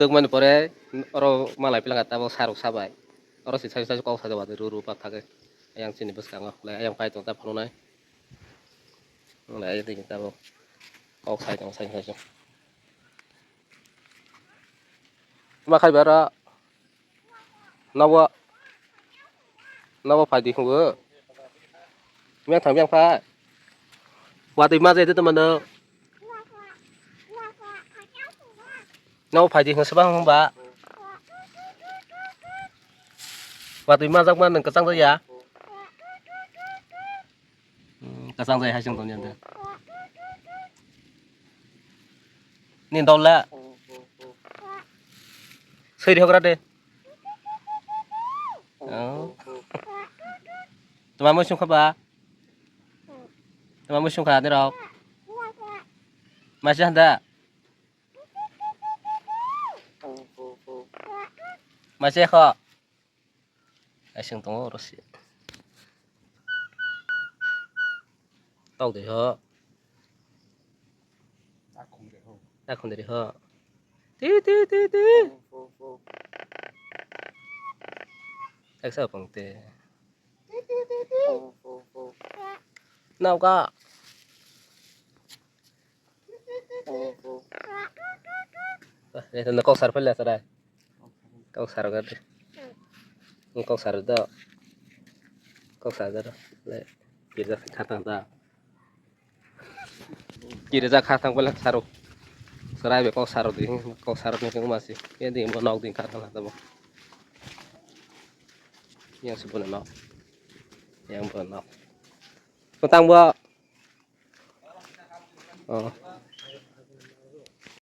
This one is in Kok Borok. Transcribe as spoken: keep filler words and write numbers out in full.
Tokmani pore oro malai pilanga tabok sarok sabai. Oro si sai sai kok sajak wadi ru ru pathagwi. Ayang chini bwskango le ayang pai tong ta phunuknai. Le ayang tini tabok kok sai tong sai sai. Ma khai bara. Nobo. Nobo phai di hungo. Miyang thang miyang phai. Watwi ma jai de tongmano. Nobo phai di hungo sebang hwnba. Watwi ma jakma nwng kwchang jaya. Hmm, kwchang jaya hai chwng tongya de. Ni dol la. Soi di hogra de. Oh. Tuma mui sungkha ba? Tuma mui sungkha de rok. Masi handa. Masi kho. Asing tongo oro si. Tok de ho. Takhum de ho. Ti ti ti ti. Eksa pang te. Nauka. Kok sar pele sarai. Kok sar ga. Kok sar do. Kok sar do. Le. Kisa khatang ta. Kiri ja kha thang bole saro. Sarai be kok saro di, kok saro ni kung masi. Ye di mo nok di kha thang ta bo. Yang se bo nok. Yang bo nok. Ko tang bo. Oh.